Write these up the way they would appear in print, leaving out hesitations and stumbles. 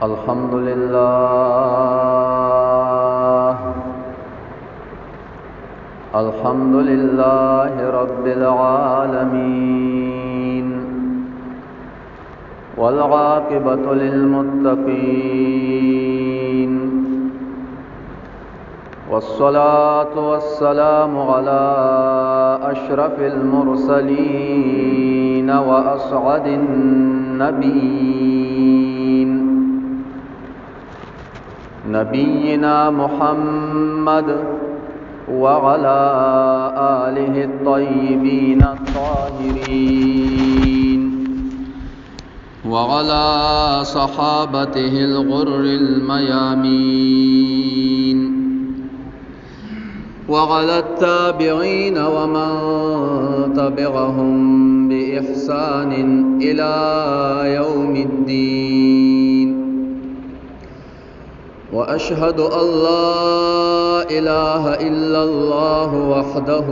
الحمد لله الحمد لله رب العالمين والعاقبة للمتقين والصلاة والسلام على أشرف المرسلين وأسعد النبيين نبينا محمد وعلى آله الطيبين الطاهرين وعلى صحابته الغر الميامين وعلى التابعين ومن تبعهم بإحسان إلى يوم الدين وأشهد أن لا إله إلا الله وحده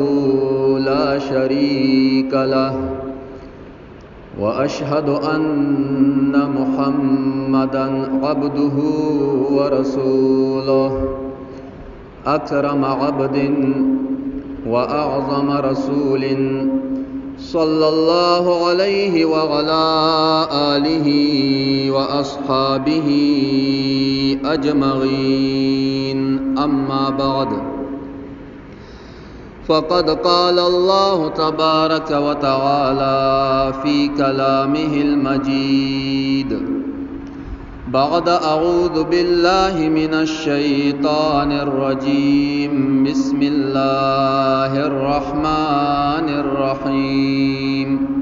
لا شريك له واشهد ان محمدا عبده ورسوله اكرم عبد واعظم رسول صلى الله عليه وعلى اله واصحابه اجمعين اما بعد فقد قال الله تبارك وتعالى في كلامه المجيد بعد أعوذ بالله من الشيطان الرجيم بسم الله الرحمن الرحيم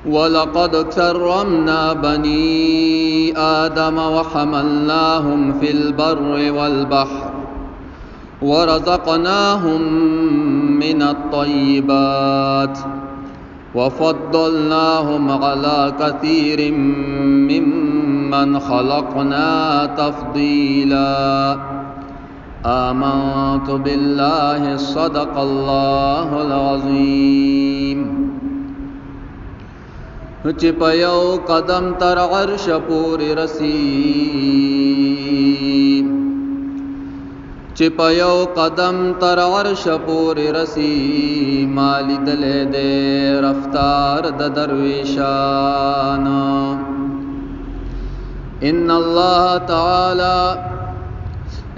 ولقد كرمنا بني آدم وحملناهم في البر والبحر ورزقناهم من الطيبات وفضلناهم على كثير ممن خلقنا تفضيلا آمنت بالله صدق الله العظيم چې په یو قدم تر عرش پورې رسی چې په یو قدم تر عرش پورې رسی ما لیدلې دی رفتار د درویشانو ان الله تعالی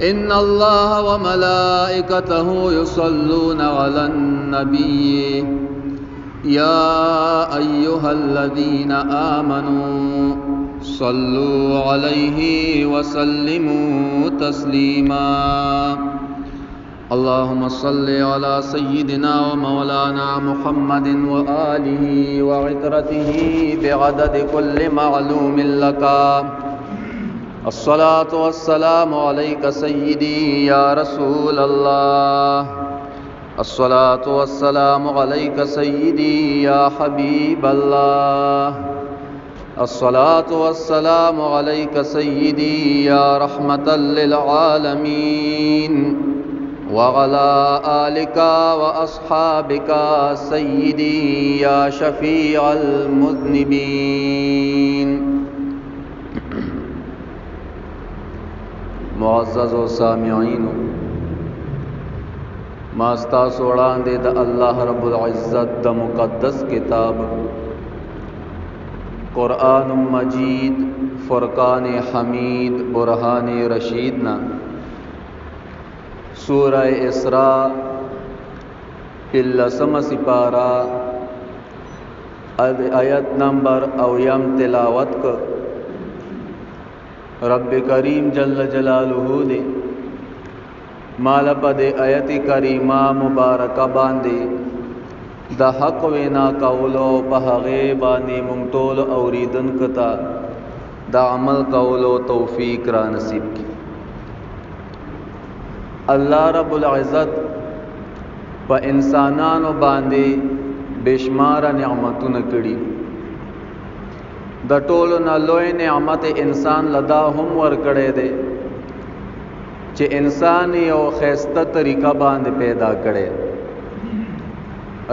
ان الله وملائکته يصلون على النبي يا ايها الذين امنوا صلوا عليه وسلموا تسليما اللهم صل على سيدنا ومولانا محمد وآله وعترته بعدد كل معلوم لك الصلاة والسلام عليك سيدي يا رسول الله الصلاة والسلام عليك سيدي يا حبيب الله الصلاة والسلام عليك سيدي يا رحمة للعالمين وعلى آلك وأصحابك سيدي يا شفيع المذنبين معزز و سامعین ما ستاسو وړاندې د الله رب العزت د مقدس کتاب قرآن مجید فرقان حمید برهان رشید نا سورہ اسراء پلسم سپارہ آیت نمبر او یم تلاوت کو رب کریم جل جلاله دې مال په دې آیت کریمه مبارکه باندې د حق وینا کولو په هغه باندې مونږ ټول اوریدونکو ته د عمل کولو توفیق را نصیب کړي. الله رب العزت په انسانانو باندې بشمار نعمتونه کړي. د ټولو نه لوی نعمت انسان لدا هم ورکړی دی چې انسان یو خیسته طریقه باندې پیدا کړي.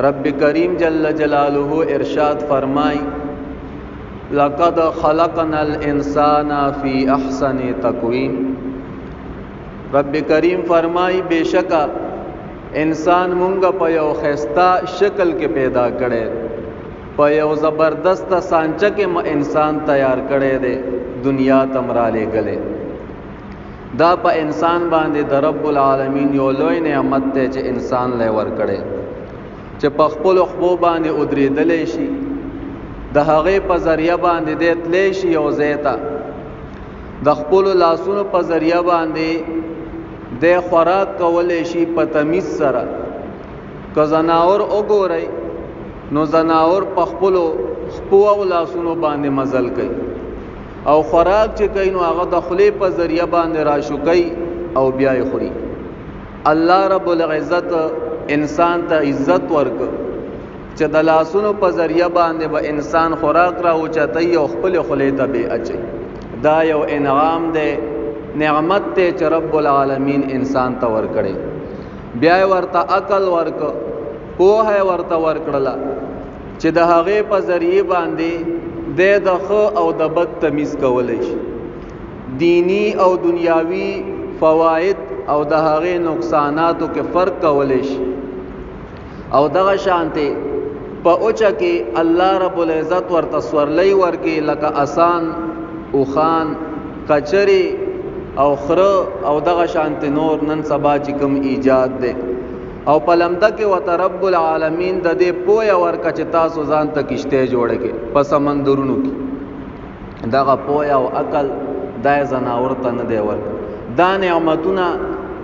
رب کریم جل جلاله ارشاد فرمای، لقد خلقنا الانسان فی احسن تقویم. رب کریم فرمای بشکا انسان مونږ په یو خستا شکل کې پیدا کړي، په یو زبردست سانچه کې م انسان تیار کړي دی، دنیا تم را لېږلی. دا په انسان باندې د رب العالمین یو لوی نعمت دی چې انسان له ور کړي، چې په خپل خپو باندې ودرېدلی شي، د هغې په ذریعه باندې دی تلی شي یو ځای ته، د خپلو لاسونو په ذریعه باندې دی خوراک کولی شي په تمیز سره. که ځناور وګورئ نو ځناور په خپلو خپو او لاسونو باندې مزل کوي، او خوراک چې کوي نو هغه د خولې په ذریعه باندې راشوکوي او بیا یې خوري. الله رب العزت انسان ته عزت ورکړ چې د لاسونو په ذریعه باندې به انسان خوراک را اوچتوي او خپلې خولې ته به اچوي. دا یو انعام دی، نعمت دی چې رب العالمین انسان ته ورکړی. بیا یې ورته عقل ورکړ، پوهه یې ورته ورکړله چې د هغې په ذریعه باندې دی د ښه او د بد تمیز کولی شي، دینی او دنیاوي فواید او د هغې نقصاناتو کې فرق کولی شي. او دغه شانته په اوچه کې الله رب العزت ورته سورلۍ ورکې، لکه اسان، اوښان، کچرې او خره او دغه شانته نور نن سبا چې کوم ایجاد دی. او په لمده کې ورته رب العالمین د دې پوهه ورکړه چې تاسو ځان ته کشته جوړه کړئ په سمندرونو کې. دغه پوهه او عقل دا ځناور ته نه دی ورکړ. دا نعمتونه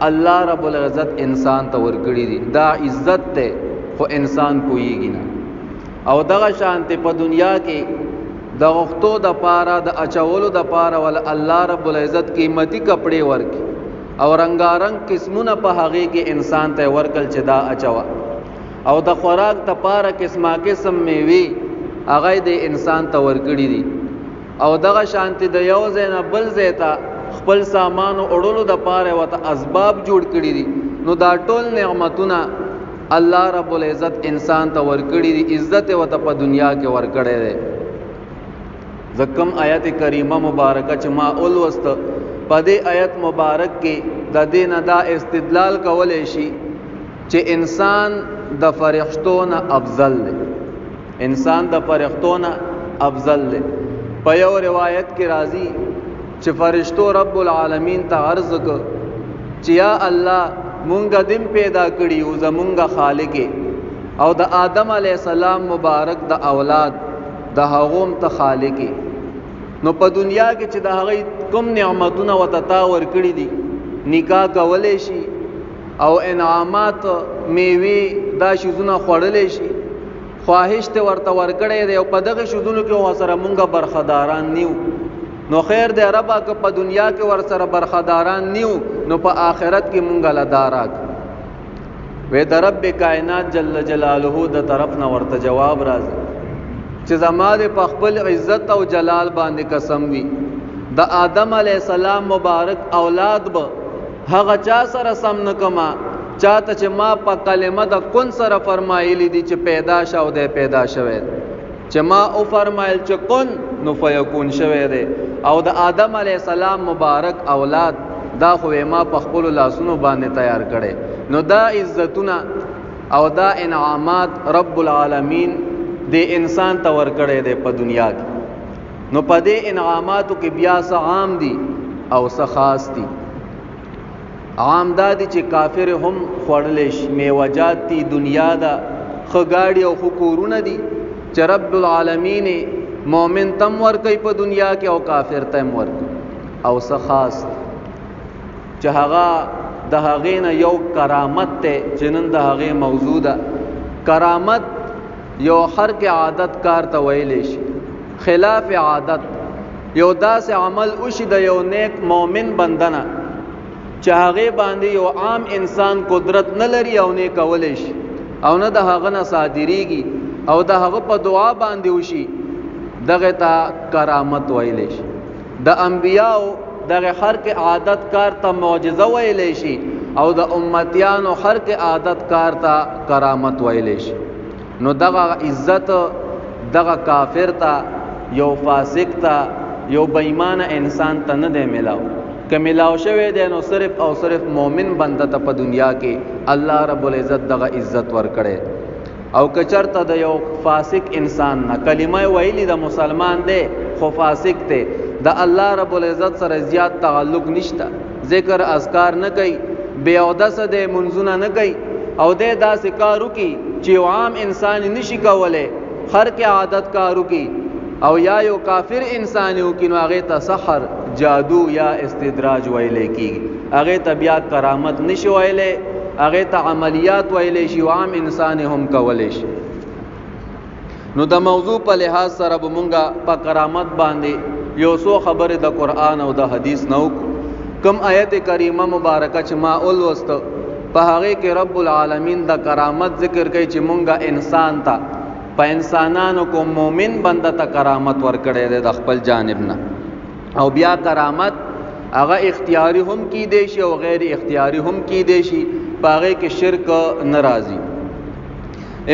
الله رب العزت انسان ته ورکړي دي، دا عزت دی، خو انسان پوهیږي نه. او دغه شانته په دنیا کې د غختو د پاره، د اچولو د پاره ول الله رب العزت قیمتي کپڑے ورکړي او رنگارنګ قسمونه په هغې کې انسان ته ورکل چې دا اچوه. او د خوراک د پاره قسمه قسم میوې هغه د انسان ته ورکړي دي. او دغه شانتي د یو ځای نه بل ځای ته خپل سامان وړلو د پاره ورته اسباب جوړ کړي دي. نو دا ټول نعمتونه الله رب العزت انسان ته ورکړي دي، عزت یې ورته په دنیا کې ورکړی دی. زه کوم آیت کریمه مبارکه چې ما ولوسته، په دې آیت مبارک کې د دې نه دا استدلال کولی شي چې انسان د فرښتو نه افضل دی، انسان د فرښتو نه افضل دی. په یو روایت کې راځي چې فرشتو رب العالمین ته عرض وکړ چې یا الله مونږ دم پیدا کړي او زمونږ خالق، او د آدم علی السلام مبارک د اولاد د هغوم ته خالق، نو په دنیا کې چې د هغې کوم نعمتونه ورته تا ورکړي دي، نکاح کولی شي او انعامات، میوې، دا شیزونه خوړلی شي، خواهش ته ورته ورکړی دی، او په دغه شیزونو کې ورسره مونږ برخداران نیو. نو خیر دی ربا که په دنیا کې ورسره برخداران نیو، نو په آخرت کې مونږ له دا راک. وې د رب کائنات جل جلاله د طرف نه ورته جواب راځي چې زما د په خپل عزت او جلال باندې قسم وي، د آدم علی السلام مبارک اولاد به هغه چا سره سم نه کما چاته چې ما په کلمه د کن سره فرمایلی دي چې پیدا شه او دی پیدا شوی، چې ما او فرمایل چې کن نو فیکون شوی دی. او د آدم علی السلام مبارک اولاد دا خو ما په خپل لاسونو باندې تیار کړي. نو دا عزتونه او دا انعامات رب العالمین د انسان ته ورکړي دی په دنیا کې. نو په دې انعاماتو کې بیا څه عام دي او څه خاص دي. عام دا دي چې کافر هم خوړلی شي، میوهجات دي، دنیا ده، ښه ګاډي او ښه کورونه دي چې رب العالمین مؤمن تم ورکوي په دنیا کې او کافر ته هم ورکوي. او څه خاص چې هغه د هغې نه یو کرامت دی چې نن د هغې موضوع ده. کرامت یو خرق عادت کار ته ویلی شي، خلاف عادت، یو داسې عمل وشي د یو نیک مؤمن بندنه چې هغې باندې یو عام انسان قدرت نه لري او نه کولی شي او نه د هغه نه صادرېږي او د هغه په دعا باندې وشي، دغه ته کرامت ویلی شي. د انبیاو دغه خرق عادت کار ته معجزه ویلی شي او د امتیانو خرق عادت کار ته کرامت ویلی شي. نو دغه عزت دغه کافر ته یو فاسق ته، یو بېمانه انسان ته نه دی ملاو. که ملاو شوی دی نو صرف او صرف مؤمن بنده ته په دنیا کې الله رب العزت دغه عزت ورکړي. او که چرته د یو فاسق انسان نه کلمه ویلی د مسلمان دی خو فاسق دی، د الله رب العزت سره زیات تعلق نشته، ذکر اذکار نه کوي، بے اودسه دی، منځونه نه کوي، او دی داسې کار وکړي چې یو عام انسان نشي کولی، خر کې عادت کار وکړي او یا یو کافر انسان وکړي، نو هغې ته سحر، جادو یا استدراج ویلی کېږي. هغې ته بیا کرامت نشي ویلی، هغې ته عملیات ویلی شي، عام انسان هم کولی شي. نو د موضوع په لحاظ سره به مونږه په کرامت باندې یو څو خبرې د قرآن او د حدیث نه وکړو. کوم آیت کریمه مبارکه چې ما ولوسته، په هغې کې رب العالمین د کرامت ذکر کوي چې مونږه انسان ته، په انسانانو کو مؤمن بنده ته کرامت ورکړی دی د خپل جانب نه. او بیا کرامت هغه اختیاري هم کیدی شي او غیر اختیاري هم کیدی شي، په هغې کې شرک نه راځي.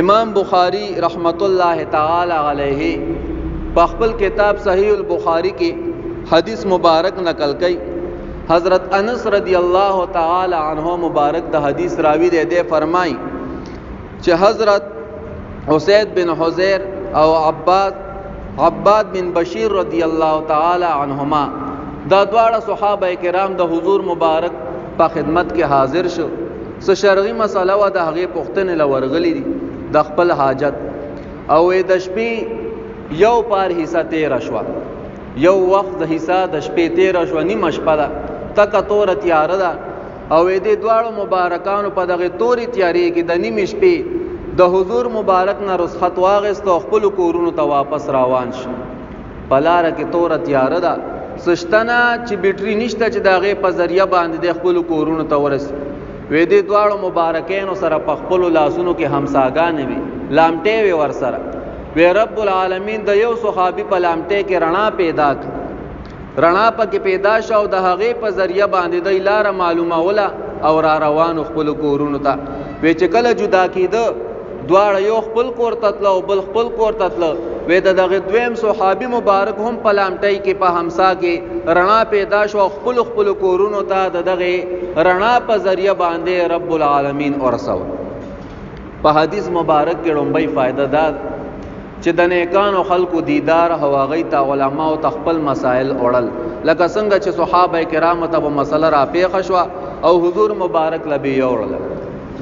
امام بخاری رحمت الله تعالی علیه په خپل کتاب صحیح البخاری کې حدیث مبارک نقل کړي. حضرت انس رضی الله تعالی عنہ مبارک د حدیث راوی دی، دی فرمای چې حضرت حسید بن حزیر او عباد بن بشیر رضی الله تعالی عنهما دا دواړه صحابه کرام د حضور مبارک په خدمت کې حاضر شو. څه شرعي مسله وه، د هغې پوښتنې له ورغلي دي د خپل حاجت، او د شپې یو پار حصه تېره شوه، یو وخت د حصه د شپې تېره شوه، نیمه شپه ده، تکه توره تیاره ده، او دې دواړو مبارکانو په دغه تورې تیارې کې د نیمې شپې د حضور مبارک نه رخصت واغست او خپلو کورونو ته واپس روان شو. په لاره کې توره تیاره ده، څه شته نه چې بیټري نشته چې د هغې په ذریعه باندې د خپلو کورونو ته ورسي. وې دې دواړو مبارکینو سره په خپلو لاسونو کې همساګانې وې، لامټې وې ورسره. وې رب العالمین د یو صحابي په لامټې کې رڼا پیدا کړه، رڼا پکې پیدا شو او د هغې په ذریعه باندې دی لاره معلوموله او را روانو خپلو کورونو ته. وې چې کله جدا کېده دواړه، یو خپل کور ته تله او بل خپل کور ته تله، وې د دغه دویم صحابي مبارک هم په لامټۍ کې په همسا کې رڼا پیدا شو او خپلو خپلو کورونو ته د دغې رڼا په ذریعه باندې رب العالمین ورسول. په حدیث مبارک کې ړومبۍ فایده دا چې د نیکانو خلکو دیدار او هغوی ته علماو ته خپل مسایل وړل، لکه څنګه چې صحابه کرامو ته به مسله راپېښه شوه او حضور مبارک له به یې وړله.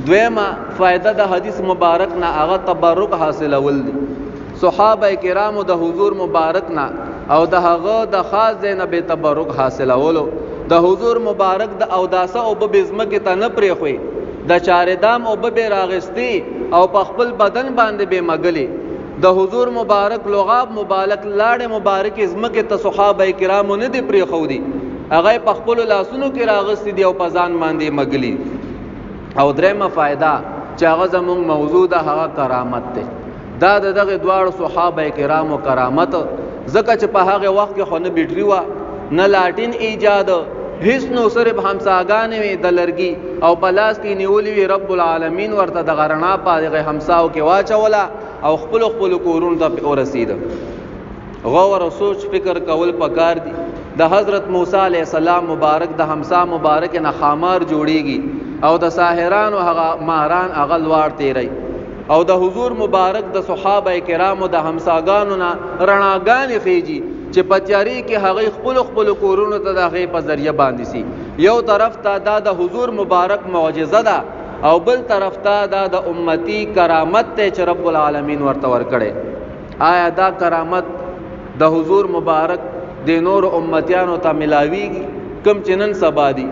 دویمه فایده د حدیث مبارک نه هغه تبرک حاصلول دي. صحابه کرامو د حضور مبارک نه او د هغه د خاص ځای نه به تبرک حاصلولو. د حضور مبارک د اوداسه اوبه به ځمکې ته نه پرېښوې، د چاردام اوبه به راغستې او په خپل بدن باندې به مګلې. د حضور مبارک لغاب مبارک لاړې مبارکې ځمکې ته صحابه کرامو نه دي پرېښودي، هغه په خپلو لاسونو کې راغستې دي او په ځان باندې مګلي. او درېیمه فایده چې هغه زموږ موضوع ده، هغه کرامت دی. دا د دغه دواړو صحابه کرامو کرامت، ځکه چې په هغه وخت کې خو نه بیټري وه، نه لاټین ایجاد، هیڅ نو، صرف همساګانې وې د لرګي او په لاس کې نیولې وي. رب العالمین ورته دغه رڼا په دغه همساو کې واچوله او خپلو خپلو کورونو ته پرې ورسېده. غور او سوچ فکر کول پکار دي. د حضرت موسی علیه السلام مبارک د همسا مبارک نه خامار جوړیږي او د ساحرانو هغه ماران هغه لوړ تیری، او د حضور مبارک د صحابه کرامو د همساګانو نه رڼاګانې خېږي چې په تیارې کې هغوی خپلو خپلو کورونو ته د هغې په ذریعه باندې سي. یو طرف ته دا د حضور مبارک معجزه ده او بل طرف ته دا د امتی کرامت ته چې رب العالمین ورته ورکړی. آیا دا کرامت د حضور مبارک د نور امتیانو ته ملاویږي کم چې نن سبا دي؟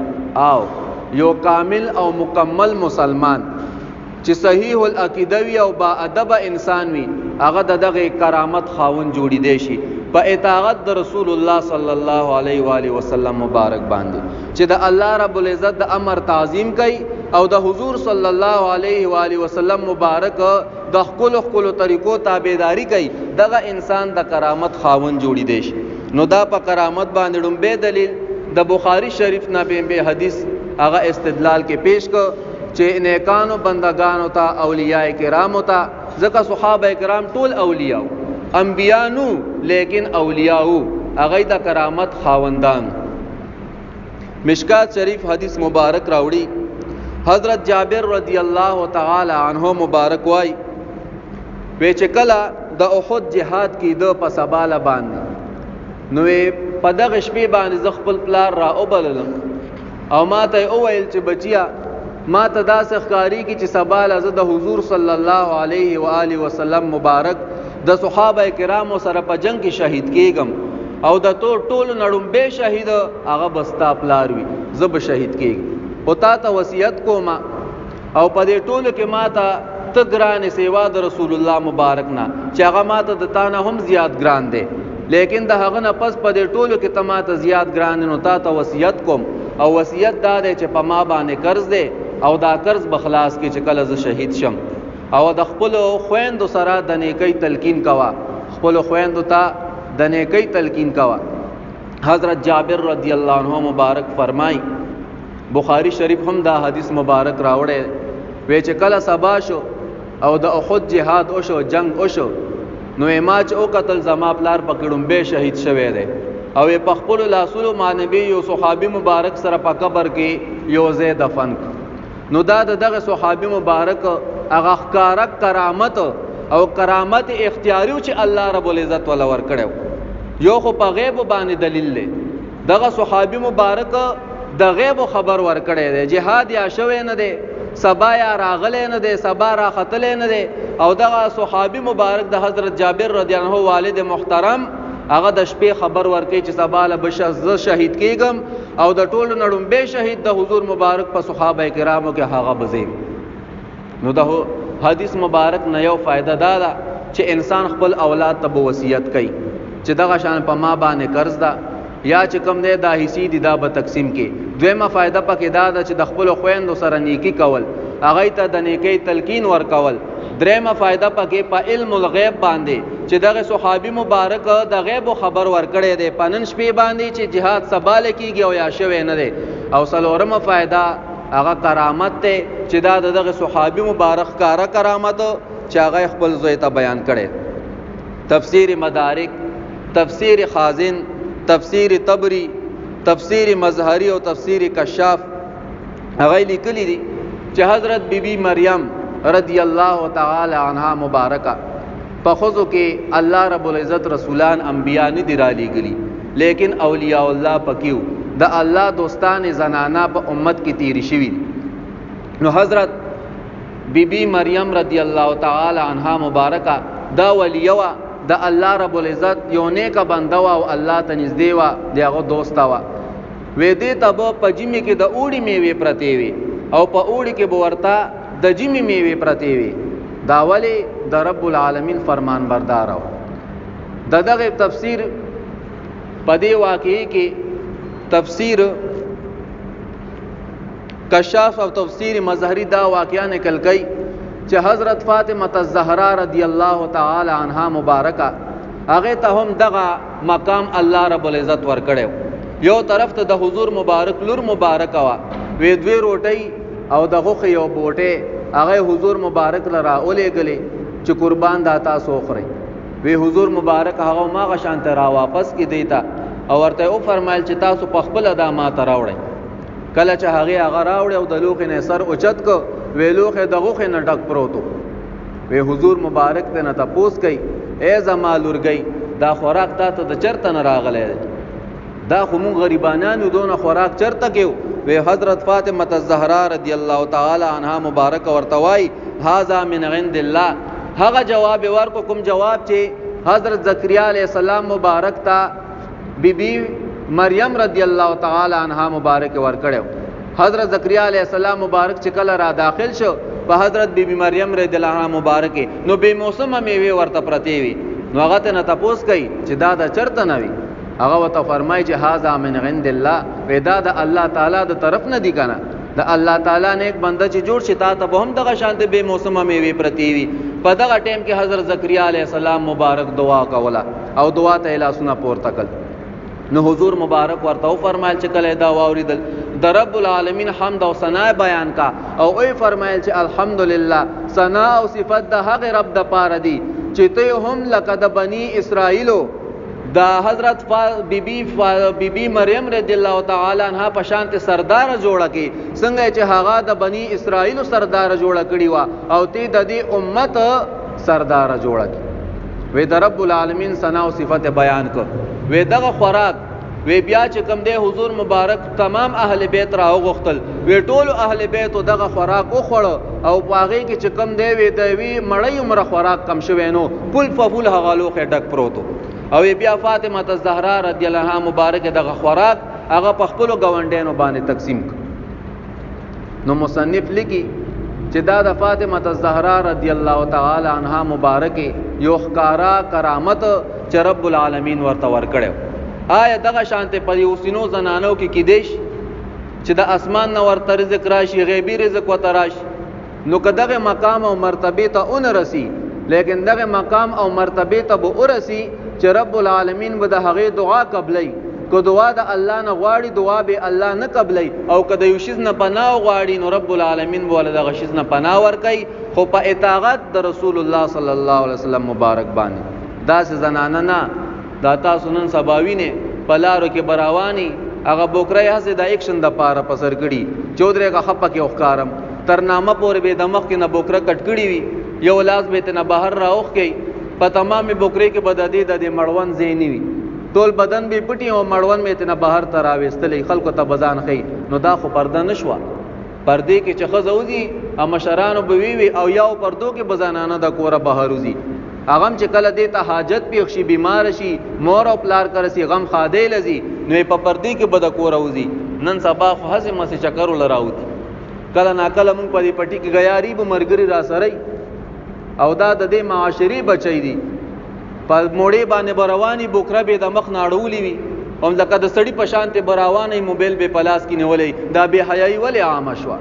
او یو کامل او مکمل مسلمان چې صحیح العقیده وي او با ادب انسان وي، هغه د دغه کرامت خاون جوړیدی شي په اطاعت د رسول الله صلی الله علیه و آله وسلم مبارک باندې، چې د الله رب العزت د امر تعظیم کوي او د حضور صلی الله علیه و آله وسلم مبارک د خپل خپل طریقو تابعداري کوي، دغه انسان د کرامت خاون جوړیدی شي. نو دا په کرامت باندې ړومبی دلیل د بخاری شریف نه به حدیث هغه استدلال کې پیش کو چې نیکانو بندگانو ته، اولیاء کرامو ته، ځکه صحابه کرام ټول اولیاء انبیا نو لیکن اولیاء هغه د کرامت خاوندان. مشکات شریف حدیث مبارک راوړي، حضرت جابر رضی الله تعالی عنہ مبارک وای وی چې کله د احد جهاد کې د په سباله باندې نو په دغه شپې باندې زه خپل پلار را وبللم او ما ته وویل چې بچیا، ما ته داسې ښکاریږي چې سبا له زه د حضور صلی الله علیه و آله وسلم مبارک د صحابه کرامو سره په جنگ کې شهید کیږم، او د تور ټولو نړومبه شهید هغه به ستا پلار وي، زه به شهید کیږم، خو تا ته وصیت کوم او په دې ټولو کې ما ته ته ګران سیوا د رسول الله مبارک نه چې هغه ما ته د تا نه هم زیات ګران دی، لیکن د هغه نه پس په دې ټولو کې ته ما ته زیات ګران، نو تا ته وصیت کوم، او وصیت دا دی چې په ما باندې قرض دی او دا قرض به خلاص کړي چې کله زه شهید شم. او د خپلو خویندو سره د نیکۍ تلقین کوه، خپلو خویندو ته د نیکۍ تلقین کوه. حضرت جابر رضی الله عنه مبارک فرمای، بخاری شریف هم دا حدیث مبارک راوړی، وی چې کله سبا شو او د احد جهاد وشو، جنگ وشو، نو ما چې وکتل زما پلار په کړمبه شهید شوی دی، او په خپل لاسونو باندې یو صحابي مبارک سره په قبر کې یو ځای دفن. نو دا دغه صحابي مبارک هغه ښکاره کرامت او کرامت اختیاري چې الله رب العزت ولا ور کړو، یو خو په غیب باندې دلیل دی، دغه صحابي مبارک د غیب خبر ورکړی دی، جهاد یا شوی نه دی، سبا یا راغلی نه دی، سبا را ختلی نه دی، او دغه صحابي مبارک د حضرت جابر رضی الله عنه والد محترم هغه د شپې خبر ورکړي چې سبا له به زه شهید کیږم، او د ټولو نه ړومبی شهید د حضور مبارک په صحابه کرامو کې هغه به زه. نو د حدیث مبارک نه یو فایده دا ده چې انسان خپل اولاد ته به وصیت کوي چې دغه شان په ما باندې قرض ده یا چې کوم دی دا حصې دي دا به تقسیم کې. دویمه فایده پکې دا ده چې د خپلو خویندو سره نیکي کول، هغوی ته د نیکۍ تلقین ورکول. درېیمه فایده پکې په علم الغیب باندې چې دغه صحابي مبارک د غیب خبر ورکړی دی په نن شپې باندې چې جهاد سبا کېږي او یا شوی نه دی. او څلورمه فایده هغه کرامت دی چې دا د دغه صحابي مبارک ښکاره کرامت چې هغه خپل زوی ته بیان کړی. تفسیر مدارک، تفسیر خازن، تفسیر تبری، تفسیر مظهری او تفسیر کشاف هغه لیکلی دي چې حضرت بیبي مریم رضی الله تعالی عنها مبارکه په خزو کې الله رب العزت رسولان انبیا نه دی را لیږلي، لیکن اولیاء الله پکیو د الله دوستان زنانا په امت کې تیری شوي. نو حضرت بی بی مریم رضی الله تعالی عنها مبارکه دا ولیه وه، د الله رب العزت یو نیکه بنده وه او الله ته نږدې وه، د هغه دوسته وه. وې دې ته به په جیمې کې د اوړي میوې پرتې وي او په اوړي کې به ورته د جیمې میوې پرتې وي. دا ولې د رب العالمین فرمان بردار و. د دغه تفسیر په دې واقعې کې تفسیر کشاف او تفسیر مظهری دا واقعا نقل کړي چې حضرت فاطمه الزهرا رضی الله تعالی عنها مبارکه هغه ته هم دغه مقام الله رب العزت ورکړو. یو طرف ته د حضور مبارک لور مبارکه وا، وې دوی روټۍ او د غوښې یو بوټی هغه حضور مبارک لرا اولېږلې چې قربان دا تاسو وخورئ. وی حضور مبارک هغه ماغه شان ته را واپس کی دیتا او ورته او فرمایل چې تاسو په خپل دا ما ته راوړئ. کله چې هغه هغه راوړی او د لوښې نه سر اوچت کو، وی لوښې د غوښې نه ډک پروتو. وی حضور مبارک ته نه تپوس کوي، ای زما لورګۍ دا خوراک تا ته د چرته نه راغلی دی؟ دا خو مونږ غریبانان یو، دونه خوراک چرته کیو؟ وی حضرت فاطمه الزهرا رضی الله تعالی عنها مبارک ورته وای هاذا من عند الله. هغه جواب ورکو کوم جواب چې حضرت زکریا علیہ السلام مبارک ته بی بی مریم رضی الله تعالی عنها مبارک ورکړو. حضرت زکریا علیہ السلام مبارک چې کله را داخل شو په حضرت بی بی مریم رضی الله عنها مبارک نو بے موسمه میوه ورته پرتې وي، نو هغه ته نه تپوس کوي چې دا د چرته نه وي. هغه ورته فرمایي چې هاذا من عند الله، وې دا د الله تعالی د طرف نه دی کنه، د الله تعالی نیک بنده چې جوړ شي تا ته به هم دغه شان ته بے موسمه میوه پرتې وي. په دغه ټیم کې حضرت زکریا علیہ السلام مبارک دعا کوله او دعا ته لاسونه پورته کړل. نو حضور مبارک ورته فرمایل چې کله دا واوریدل د رب العالمین حمد او ثنا بیان کا او ای فرمایل چې الحمدلله، ثنا او صفت د هغه رب د پاره دی چې چې ته هم لکه د بنی اسرائیلو د حضرت بی بی بی بی مریم رضی الله تعالی عنها په شان ته سردار جوړه کی، څنګه چې هغه د بنی اسرائیل سردار جوړه کړی وا، او ته د دې امت سردار جوړه کی. وی د رب العالمین ثنا او صفت بیان کو. وی دغه خوراک وی بیا چې کوم دی حضور مبارک تمام اهل بیت را وغوښتل، وی ټول اهل بیت دغه خوراک وخوړ، او په هغې کې چې کوم دی وی د وی مړی عمره خوراک کم شوی نو پل ففول هغه لوښی ډک پروت. او بیا فاطمه الزهرا رضی الله عنها مبارک دغه خوراک هغه په خپلو ګاونډیانو باندې تقسیم کړ. نو مصنف لیکي چې دا د فاطمه الزهرا رضی الله تعالی عنها مبارک یو ښکارا کرامت چې رب العالمین ورته ورکړی. آیا دغه شانته په اوسینو زنانو کې کیدیش چې د اسمان نه ورته رزق راشي، غیبی رزق ورته راشي؟ نو که دغه مقام او مرتبه ته اون رسی، لیکن دغه مقام او مرتبه ته به ورسی چې رب العالمین به د هغې دعا قبلوي. که دعا د الله نه غواړي، دعا به الله نه قبلوي، او که د یو شیز نه پناه غواړي نو رب العالمین به له دغه شیز نه پناه ورکوي، خو په اطاعت د رسول الله صلی الله علیه وسلم مبارک باندې. داسې زنانه نه دا تاسو نن سبا وینئ په لارو کې به رواني، هغه بوکره یې هسې د اکشن دپاره په سر کړي چې ودرېږه ښه پکې وښکارم، تر نامه پورې به یې د مخکې نه بوکره کټ کړي وي، یو لاس به یې ترې نه بهر راوښکوي، په تمامې بوکرې کې به د دې د دې مړوند ځای نه وي، ټول بدن به یې پټي او مړوند به یې ترې نه بهر ته راویستلی، خلکو ته به ځان ښیي. نو دا خو پرده نه شوه. پردې کې چې ښځه وځي او مشرانو به وي او یو پردو کې به زنانه د کوره بهر وځي، هغه هم چې کله دې ته حاجت پېښ شي، بیمار شي، مور او پلار کره سي، غم ښادۍ له ځي، نو یې په پردې کې به د کوره وځي. نن سبا خو هسې مسې چکر له راوتي، کله ناکله مونږ په دې پټي کې ګیاري به ملګري راسره، او دا د دې معاشرې بچی دي، په موړې باندې به رواني، بوکره به د مخ نه اړولي وي، هم لکه د سړي په شان ته به روانه، موبایل به په لاس کې نیولی. دا بې حیایي ولې عامه شوه؟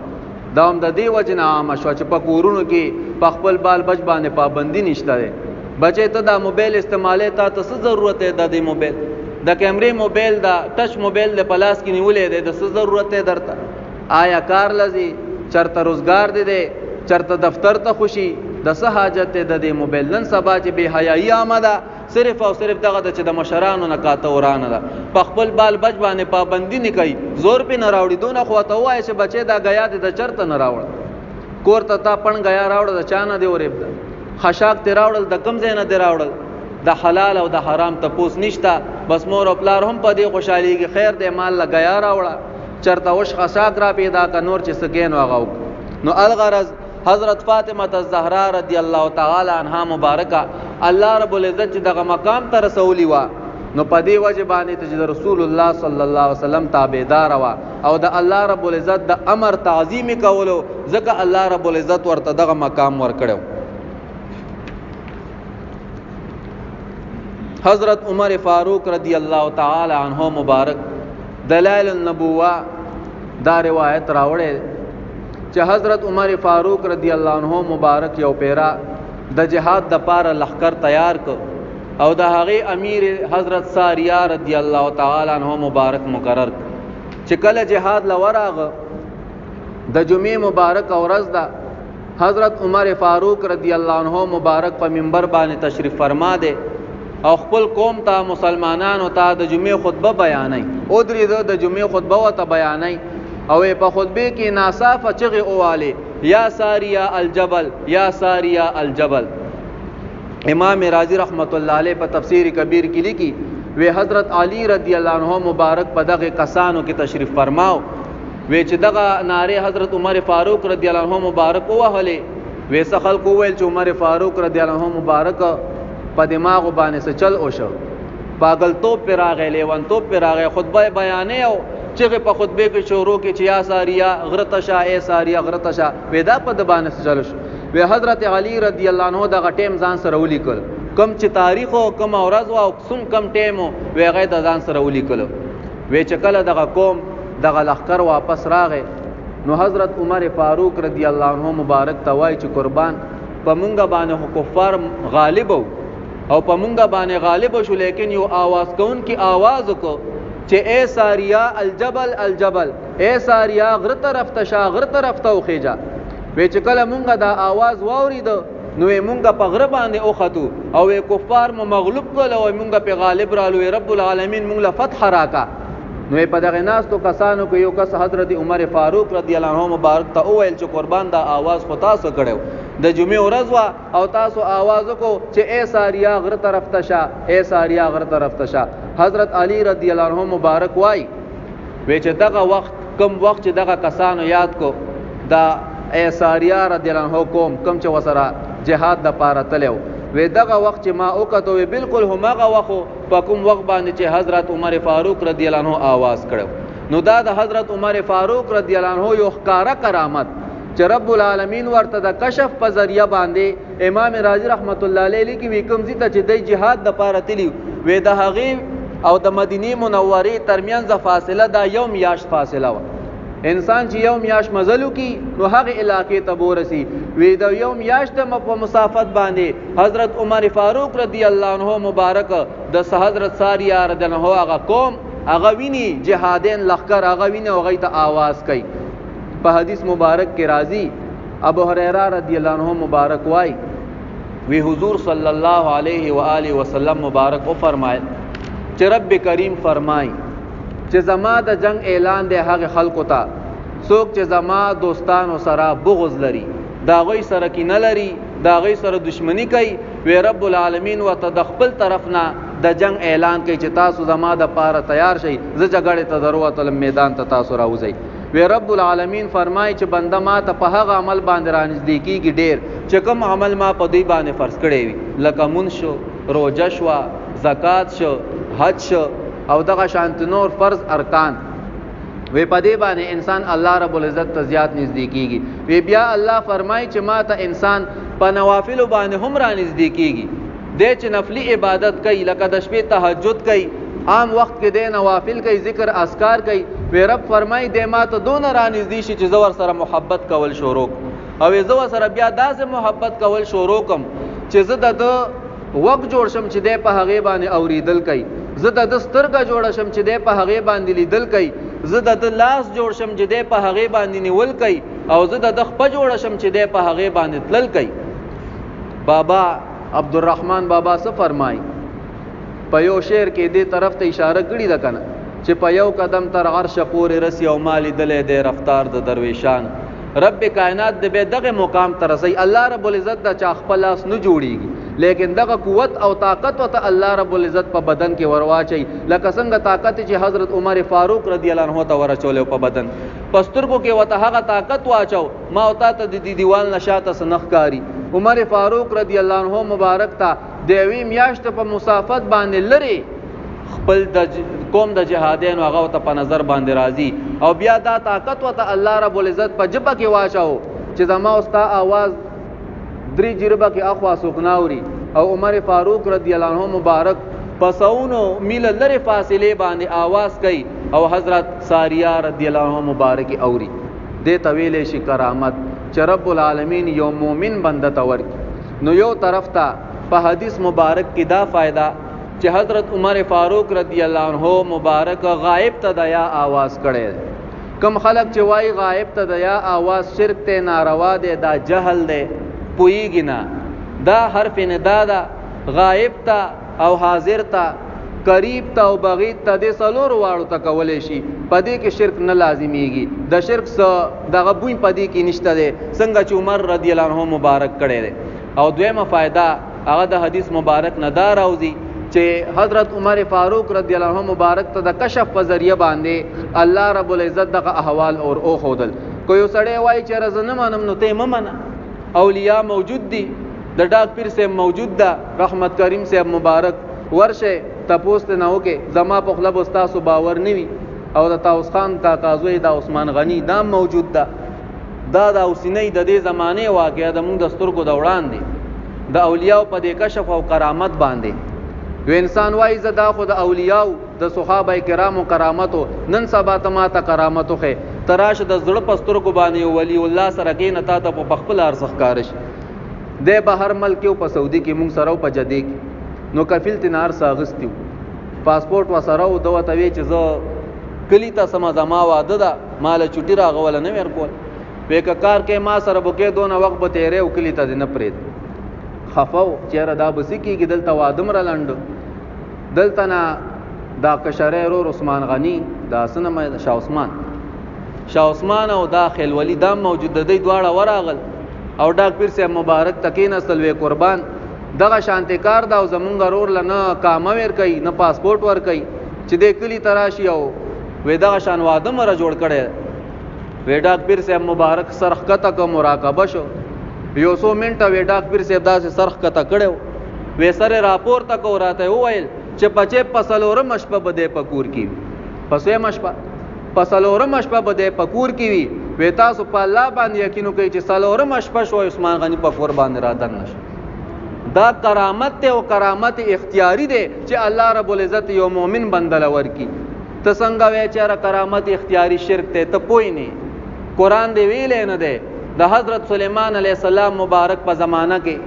دا هم د دې وجې نه عامه شوه چې په کورونو کې په خپل بال بچ باندې پابندي نشته دی. بچی ته دا موبایل استعمالې، تا ته څه ضرورت دی د دې موبایل؟ د کیمرې موبایل، دا ټچ موبایل د په لاس کې نیولی دی، د څه ضرورت دی درته؟ آیا کار لځي؟ چرته روزګار دی دی؟ چرته دفتر ته خوشي؟ د څه حاجت دی د دې موبایل؟ نن سبا چې بې حیایي عامه ده، صرف او صرف دغه د چې د مشرانو نه کاته ورانه ده، په خپل بال بچ باندې پابندي نه کوي، زور پې نه راوړي. دونه خو ورته ووایه چې بچی دا ګیا دې د چرته نه راوړه، کور ته تا پڼ ګیا راوړه، د چا نه دې ورېبده؟ خشاک دې راوړل، د کوم ځای نه دې راوړل؟ د حلال او د حرام تپوس نشته، بس مور او پلار هم په دې خوشحالېږي، خیر دی مال له ګیا راوړه، چرته وش خشاک را پیدا که، نور چې څه کوې نو هغه وکړه. نو الغرض حضرت فاطمه الزهرا رضی الله تعالی عنها مبارکه الله رب العزت چې دغه مقام ته رسولی وه، نو په دې وجه باندې چې د رسول الله صلی الله علیه وسلم تابعدار وه او د الله رب العزت د امر تعظیم کولو، ځکه الله رب العزت ورته دغه مقام ورکړو. حضرت عمر فاروق رضی الله تعالی عنہ مبارک دلائل النبوه دا روایت راوړی چې حضرت عمر فاروق رضی الله عنه مبارک یو پیرا د جهاد د پاره لخر تیار ک، او د هغه امیر حضرت ساریه رضی الله تعالی عنہ مبارک مقرر ک. چې کله جهاد لوراغ د جمعې مبارک ورځ ده، حضرت عمر فاروق رضی الله عنه مبارک په منبر باندې تشریف فرما دی او خپل قوم ته مسلمانانو ته د جمعې خطبه بیانوي. او درې د جمعې خطبه ورته بیانوي او په خطبه کې ناصافه چغې ووالې، یا ساریه الجبل، یا ساریه الجبل. امام رازی رحمت الله علیه په تفسیر کبیر کې لیکي وی حضرت علی رضی الله عنه مبارک په دغه کسانو کې تشریف فرماو. وی چې دغه ناره حضرت عمر فاروق رضی الله عنه مبارک ووهلې، وی څه خلکو وویل چې عمر فاروق رضی الله عنه مبارک په دماغ باندې څه چل وشو، پاګلتوب پې راغی، لیونتوب پې راغی، خطبه یې بیانې او چغې په خطبې کې شروع کې چې یا ساریه غره ته شه، ای ساریه غره ته شه. وی دا په ده باندې څه چل شو. وی حضرت علی رضی الله عنه دغه ټیم ځان سره ولیکل، کم چې تاریخ او کم ورځ او څوم کم ټیم وی هغه د ځان سره ولیکل. وی چې کله دغه قوم دغه لښکر واپس راغی نو حضرت عمر فاروق رضی الله عنه مبارک ته وایي چې قربان په مونږ باندې خو کفار غالب او په مونږ باندې غالب شو، لیکن یو آواز کوونکی آواز وکړو چې ای ساریا الجبل الجبل، ای ساریا غره طرف ته شه، غره طرف ته وخیژه. وی چې کله مونږ دا آواز واورید نو مونږ په غره باندې اوختو او کفار مو مغلوب کړل او مونږ په غالب رالو، رب العالمین مونږ له فتح راکا. نو په دغه ناستو کسانو کې یو کس حضرت عمر فاروق رضی الله عنه مبارک ته وویل چې قربان دا आवाज خو تاسو کړو، د جمعې ورځ وا او تاسو आवाज کو چې اے ساریا غره طرف ته شه، اے ساریا غره طرف ته شه. حضرت علی رضی الله عنه مبارک وای وی چې دغه وخت کم وخت چې دغه کسانو یاد کو دا اے ساریا رضی الله عنه کوم کم چې وسره جهاد د پاره تلو، وی دغه وخت چې ما وکړو وی بالکل همغه وخت په کوم وخت باندې چې حضرت عمر فاروق رضی الله عنه آواز کړو. نو دا د حضرت عمر فاروق رضی الله عنه یو ښکاره کرامت چې رب العالمین ورته د کشف په ذریعہ باندې امام رازی رحمت الله علیه لیکي وی کوم ځای ته چې د جهاد د پاره تلی وی د هغې او د مدینه منورې ترمنځ فاصله دا یو میاشت فاصله وه. انسان چې یو میاشت مزل وکړي نو هغې علاقې ته به ورسي. وی د یو میاشت په مسافت باندې حضرت عمر فاروق رضی الله عنه مبارک د حضرت ساریه رضی الله عنه هغه قوم هغه ویني، جهادین لښکر هغه ویني او هغوی ته آواز کوي. په حدیث مبارک کې راځي ابو هريره رضی الله عنه مبارک وای وی حضور صلی الله علیه و آله وسلم مبارک او فرمایل چې رب کریم فرمای چې زما د جنگ اعلان دی هغه خلکو ته څوک چې زما دوستانو سره بغض لري، دا غوی سره کینه لري، دا غوی سره دشمنی کوي، وی رب العالمین ورته د خپل طرف نه د جنگ اعلان کوي چې تاسو زما د پاره تیار شئ، زه جګړې ته دروتلم، میدان ته تاسو راوځئ. وی رب العالمین فرمای چې بنده ما ته په هغه عمل باندې رانږدې کیږي ډیر چې کوم عمل ما په دوی باندې فرض کړی وي، لکه مونځ شو، روژه شوه، زکات شو، حج شو او دغه شانت نور فرض ارکان. وی په دې باندې انسان الله رب العزت ته زیات نږدې کیږي. وی بیا الله فرمای چې ما ته انسان په نوافلو باندې هم را نږدې کیږي، دی چې نفلی عبادت کوي لکه د شپې تهجد کوي، عام وخت کې دی نوافل کوي، ذکر اذکار کوي، وی رب فرمای دی ما ته دونه را نږدې شي چې زه ورسره محبت کول شروع او زه ورسره بیا داسې محبت کول شروع کوم چې زه د ده غوږ جوړ شم چې دی په هغې باندې اوریدل کوي، زه د ده سترګه جوړه شم چې دی په هغې باندې لیدل کوي، زه د ده لاس جوړ شم چې دی په هغې باندې نیول کوي، او زه د ده خپه جوړه شم چې دی په هغې باندې تلل کوي. بابا عبدالرحمن بابا څه فرمایي په یو شعر کې دې طرف ته اشاره کړې ده کنه چې په یو قدم تر عرشه پورې رسي او ما لیدلی دی رفتار د درویشان. رب کائنات د به دغه مقام ته رسي، الله رب العزت د چا خپل لاس نه جوړیږي، لیکن دغه قوت او طاقت ورته الله رب العزت په بدن کې ورواچي، لکه څنګه طاقت چې حضرت عمر فاروق رضی الله عنه ته ورچول په بدن په سترګو کې ورته هغه طاقت واچو، ما او تا ته د دې دیوال نه شاته څه نه ښکاري. عمر فاروق رضی الله عنه مبارک ته د یوې میاشتې په مسافت باندې لرې خپل د قوم د جهادینو هغه ته په نظر باندې راځي، او بیا دا طاقت ورته الله رب العزت په ژبه کې واچو چې زما او ستا آواز درې جربه کې اخوا څوک نه اوري. او عمر فاروق رضی الله عنه مبارک په سوونو میله لرې فاصلې باندې آواز کوي او حضرت ساریه رضی الله عنه مبارک اوري. دې ته ویلی شي کرامت چې رب العالمین یو مؤمن بنده ته ورکړي. نو یو طرف ته په حدیث مبارک کې دا فایده چې حضرت عمر فاروق رضی الله عنه مبارک غائب ته د یا آواز کړی. کم خلک چې وایي غائب ته د یا آواز شرک ته ناروا دی، دا جهل دی، پوهیږي نه. دا حرف ندا ده، غائب ته او حاضر ته، قریب ته او بغید ته، دې څلورو واړو ته کولی شي، په دې کې شرک نه لازمیږي. د شرک څه دغه بوی په دې کې نشته دی، څنګه چې عمر رضی الله عنه مبارک کړی دی. او دویمه فایده هغه د حدیث مبارک نه دا راوځي چې حضرت عمر فاروق رضی الله عنه مبارک ته د کشف په ذریعہ باندې الله رب العزت دغه احوال اور اوخودل. کو یو سړی وایي چې زه نه منم نو ته مه منه، اولیاء موجود دي، د ډاک پیر صاحب موجود ده، رحمت کریم صاحب مبارک ورشه تپوس ته نه وکې، زما په خوله به ستاسو باور نه وي. او د طاووس خان کاکا زوی دا عثمان غني دا موجود ده. دا د اوسنۍ د دې زمانې واقعه د موږ د سترګو د وړاندې د اولیاء په دې کشف او کرامت باندې یو انسان وایي زه دا خو د اولیاء د صحابه کرامو کرامتو نن سبا ته ما ته کرامت وښیې، ته راشه د زړه په سترګو باندې یو ولی الله سره کښېنه، تا ته په خپله ارزښت ښکاره شي. دی بهر ملک کې په سعودي کې مونږ سره په جدې کې، نو کفیل ترې نه هر څه اخیستي وو، پاسپورټ ورسره و. ده ورته ویې چې زه کلي ته ځم، زما واده ده، ما له چوټي راغوله نه ورکول. وی که کار کوې ما سره به کوې، دونه وخت به تېری او کلي ته دې نه پرېږدم. خفه و چې یاره دا به څه کېږي، دلته واده هم رالنډو. دلته نه دا کشری ورور عثمان غني، دا څه نوم یې، شاه عثمان، شاه عثمان او دا خیلولي دا موجود د دی دواړه ورغل او ډاک پیر صاحب مبارک ته کېناستل، وی قربان دغه شانتې کار دا او زمونږ ورور له نه کامه ورکوي نه پاسپورټ ورکوي چې دی کلي ته راشي او وی دغه شان واده مره جوړ کړی. وی ډاک پیر صاحب مبارک سر ښکته که مراقبه شو، یو څو منټه وی ډاک پیر صاحب داسې سر ښکته کړی، وی سر یې راپورته کو، راته یې وویل چې پچې په څلورمه شپه به دی په کور کې وي، په څویمه شپه، په څلورمه شپه به دی په کور کې وي. وی تاسو په الله باندې یقین وکړئ چې څلورمه شپه شوه عثمان غني په کور باندې را دننه شو. دا کرامت دی او کرامت اختیاري دی چې الله رب العزت یو مؤمن بنده له ورکي. ته څنګه وایې چې یاره کرامت اختیاري شرک دی؟ ته پوه نه، قرآن دی ویلی نه دی. د حضرت سلیمان علیه السلام مبارک په زمانه کې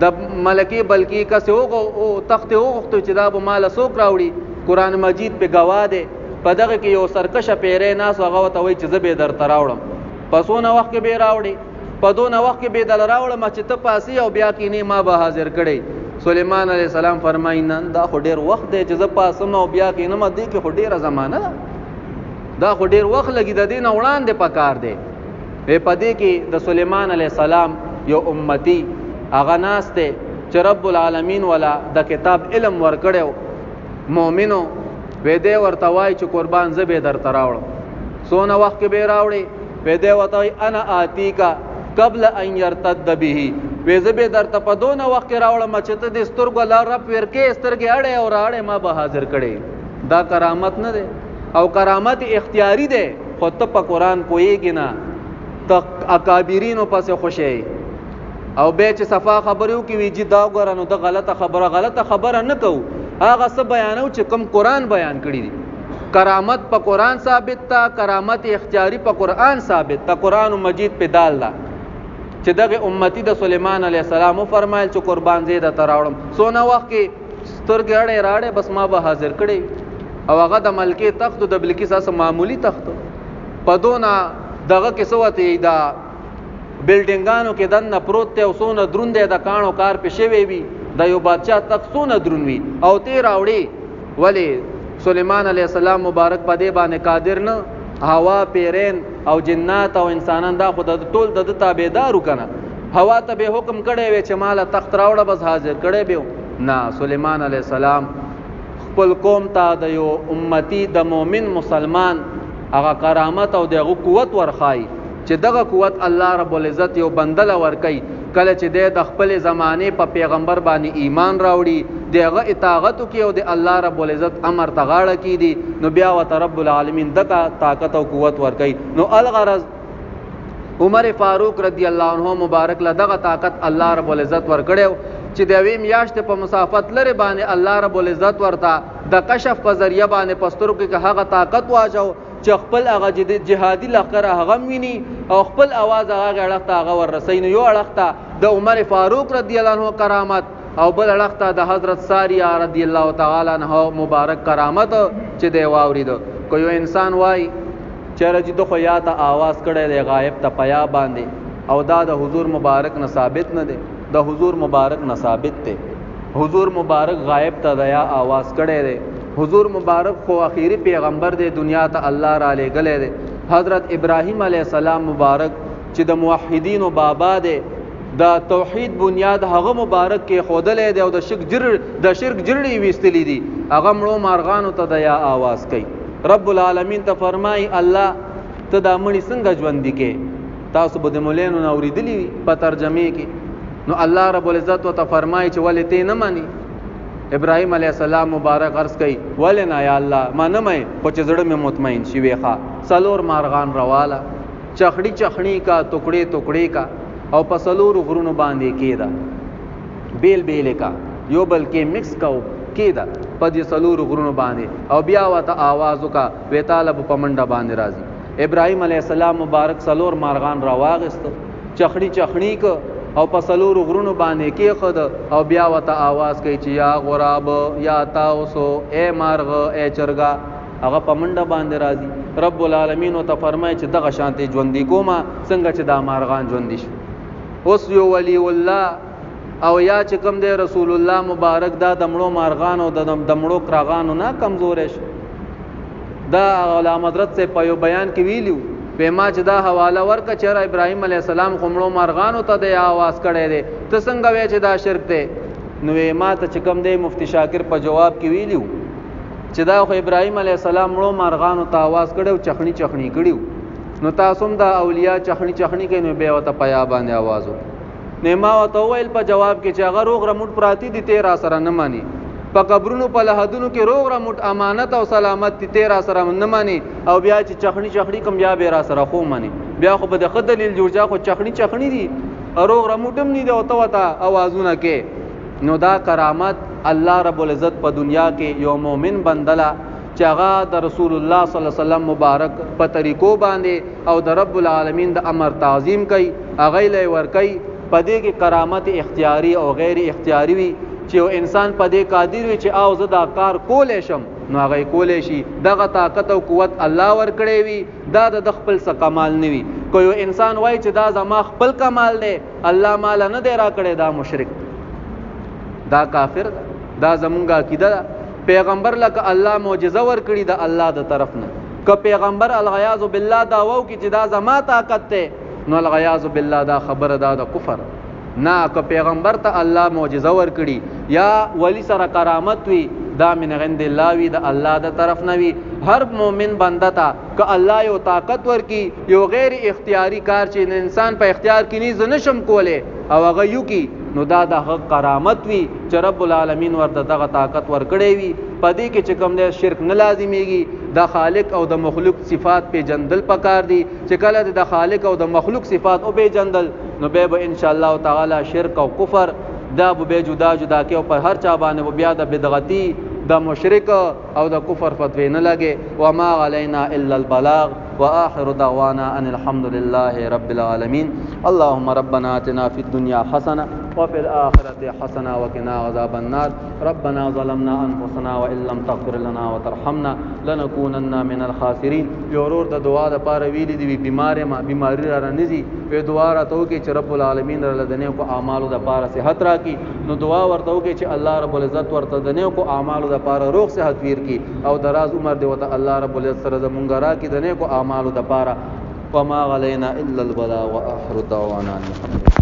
د ملکې بلکې کس تخت وغوښتو چې دا به ماله څوک راوړي، قرآن مجید په ګواه دی. په دغه کې یو سرکشه پیری ناست، هغه ورته وایي چې زه به یې درته راوړم. په څونه وخت کې به یې راوړې؟ په دونه وخت کې به یې درله راوړم چې ته پاسې او بیا کینې ما به حاضر کړې. سلیمان علیه السلام فرمایي نه، دا خو ډېر وخت دی چې زه پاسم او بیا کینم، دې کې خو ډېره زمانه ده، دا خو ډېر وخت لګي، د دې نه وړاندې پکار دی. په دې کې د سلیمان علیه السلام یو امتی هغه ناست دی چې رب العالمین ولا د کتاب علم ورکړی مؤمنو، وې دی ورته وایي چې قربان زه به درته راوړم. څونه وخت کې به راوړې؟ وې دی ورته وایي انا آتیکا قبل ان يرتد به، وې زه به درته په دونه وخت کې راوړم چې ته دې سترګو لا رپ ورکې، سترګې اړې او راړې ما به حاضر کړې. دا کرامت نه دی او کرامت اختیاري دی، خو ته په قرآن پوهېږې نه، ته اکابرینو پسې خوشی او بیا چې صفا خبرې وکړي وي جي دا وګوره نو د غلطه خبره، غلطه خبره نه کوو، هغه څه بیانو چې کوم قرآن بیان کړي دي. کرامت په قرآن ثابت تا، کرامت اختیاري په قرآن ثابت تا، قرآن مجید په دال ده چې دغه امتی د سلیمان علیه السلام وفرمایل چې قربان زه درته راوړم. څونه وخت کې سترګې اړې راړې بس ما به حاضر کړی. او هغه د ملکې تخت د بلکیس هسې معمولي تخت په دونه دغه کې څه وتی دا بلډینګانو کې دننه پروت دی او څونه دروند دی، د کاڼو کار پې شوی وي، د یو بادشاه تخت څونه دروند وي او تی راوړي. ولې سلیمان علیه السلام مبارک په دې باندې قادر نه، هوا پیرین او جنات او انسانان دا خو د ټول د ده تابعدارو که نه، هوا ته به حکم کړی وی چې ماله تخت راوړه بس حاضر کړی به نه. سلیمان علیه السلام خپل قوم ته د یو امتی د مؤمن مسلمان هغه کرامت او د هغه قوت ورښایي چې دغه قوت الله رب العزت یو بنده له ورکوي کله چې دی د خپلې زمانې په پیغمبر باندې ایمان راوړي، د هغه اطاعت وکړي او د الله رب العزت امر ته غاړه کیږدي، نو بیا ورته رب العالمین دغه طاقت او قوت ورکوي. نو الغرض عمر فاروق رضی الله عنه مبارک له دغه طاقت الله رب العزت ورکړی چې د یوې میاشتې په مسافت لرې باندې الله رب العزت ورته د کشف په ذریعه باندې په سترګو کې هغه طاقت واچو چې خپل هغه جهادي لښکر هغه ویني او خپل اواز هغه اړخ ته هغه ورسوي. نو یو اړخ ته د عمر فاروق رضی الله عنه کرامت او بل اړخ ته د حضرت ساریه رضی الله تعالی عنه مبارک کرامت چې دی واورید. که یو انسان وای چېرې چې د خو یا ته آواز کړی دی غایب ته پیا باندې، او دا د حضور مبارک نه ثابت نه دی، د حضور مبارک نه ثابت دی. حضور مبارک غایب ته د یا آواز کړی دی. حضور مبارک خو اخیری پیغمبر دی، دنیا ته الله را لېږلی دی. حضرت ابراهیم علیه السلام مبارک چې د موحدینو بابا دی، د توحید بنیاد هغه مبارک کې خودلې دی او د شرک جر د شرک جرړې ویستلې دي، هغه مړو مارغانو ته د یا آواز کوي. رب العالمین ته فرمایي الله ته دا مړي څنګه ژوندي کې؟ تاسو به د مولینو نه اورېدلي وي په ترجمې کې. نو الله رب العزت ورته فرمایي چې ولې ته نه مني؟ ابراهیم علیه السلام مبارک عرض کوي ولې نه یا الله ما نه مې، خو چې زړه مې مطمئن شي. ویښه څلور مارغان رواله چخړی چخړی کا ټوکړې ټوکړې کا او په څلورو غرونو باندې کېده، بیل بیل کا یو بل کې مکس کا کېده په دې څلورو غرونو باندې، او بیا ورته آواز وکا وی طالب په منډه باندې راځي. ابراهیم علیه السلام مبارک څلور مارغان راواغست، چخړی چخړی ک او په څلورو غرونو باندې کېښود او بیا ورته آواز کوي چې یا غراب یا تاوسو، ای مارغه ای چرګه. هغه په منډه باندې راځي. رب العالمین ورته فرمایي چې دغه شانتې ژوندي کومه څنګه چې دا مارغان ژوندي شو. اوس یو ولی الله او یا چې کوم دی رسول الله مبارک دا د مړو مارغانو د مړو کراغانو نه کمزورې شي. دا غلام حضرت سے په یو بیان کې ویلیو په ما چې دا حواله ورکه چې ابراهیم علی السلام خو مړو مارغانو ته د आवाज کړی دی، ته څنګه وای چې دا شرک دی؟ نو ما ته چې کوم دی مفتی شاکر په جواب کې ویلیو چې دا خو ابراهیم علی السلام مړو مارغانو ته आवाज کړو، چخنی چخنی کړیو، نو تاسو هم دا اولیاء چخنی چخنی کوي، نو بیا وته پیا باندې आवाज وکړ. نو ما ورته وویل په جواب کې چې هغه روغ رموټ پراتی دي، ته را سره نه مانی، په قبرونو په لحدونو کې روغ رموټ امانت او سلامت دي، ته را سره نه مانی، او بیا چې چخنی چخنی کوم بیا به را سره خو مانی، بیا خو به د ښه دلیل جوړ ځا، خو چخنی چخنی دي، روغ رموټ هم نه دي، او ته ورته اوازونه کې. نو دا کرامت الله رب العزت په دنیا کې یو مؤمن بندله چې هغه د رسول الله صلی الله علیه وسلم مبارک په طریقو باندې او د رب العالمین د امر تعظیم کوي، هغه له ور کوي. په دې کې کرامت اختیاري او غیر اختیاري وي، چې یو انسان په دې قادر وي چې او زه دا کار کولی شم، نو هغه کولی شي. دغه طاقت او قوت الله ورکړی وي، دا د خپل څه کمال نه وي. که یو انسان وایي چې دا زما خپل کمال دی، الله مال نه دی راکړی، دا مشرک، دا کافر ده، دا زمونږ عقیده ده. پیغمبر لکه الله معجزه ورکړي د الله د طرف نه، که پیغمبر العیاذ بالله دا وو کی چې دا زما طاقت ته، نو العیاذ بالله دا خبره دا د کفر نه. که پیغمبر ته الله معجزه ورکړي یا ولی سره کرامت وي، دا من عند الله وي، د الله د طرف نه وي. هر مؤمن بنده ته که الله یو طاقت ورکي، یو غیر اختیاري کار چې انسان په اختیار کې نه نشم کولی او هغه یو کی، نو دا د هغه کرامت وي چې رب العالمین ورته دغه طاقت ورکړی وي. په دې کې چې کوم دی شرک نه لازمیږي. د خالق او د مخلوق صفات پیژندل پکار دي، چې کله د خالق او د مخلوق صفات او پیژندل، نو به به ان شاء الله تعالی شرک او کفر دا به جدا جدا کې، او پر هر چا باندې بیا د بدعتي، د مشرک او د کفر فتوی نه لګي. وما علينا الا البلاغ واخر دعوانا ان الحمد لله رب العالمين. اللهم ربنا اتنا في الدنيا حسنه وفي الاخره حسنه وقنا عذاب النار. ربنا ظلمنا انفسنا وان لم تغفر لنا وترحمنا لنكونن من الخاسرين. یو ورور د دعا د پاره ویلي دی، بیمار ما، بیماری را نزي، په دعا راته وکي چې رب العالمین را د نیکو اعمالو د پاره صحت راکړي. نو دعا ورته وکي چې الله رب العزت ورته د نیکو اعمالو د پاره روغ صحت ورکړي او دراز عمر دی وته الله رب العزت سره زمونږ راکړي د نیکو اعمالو د پاره. وما علينا الا البلاغ واخر دعوانا الحمد.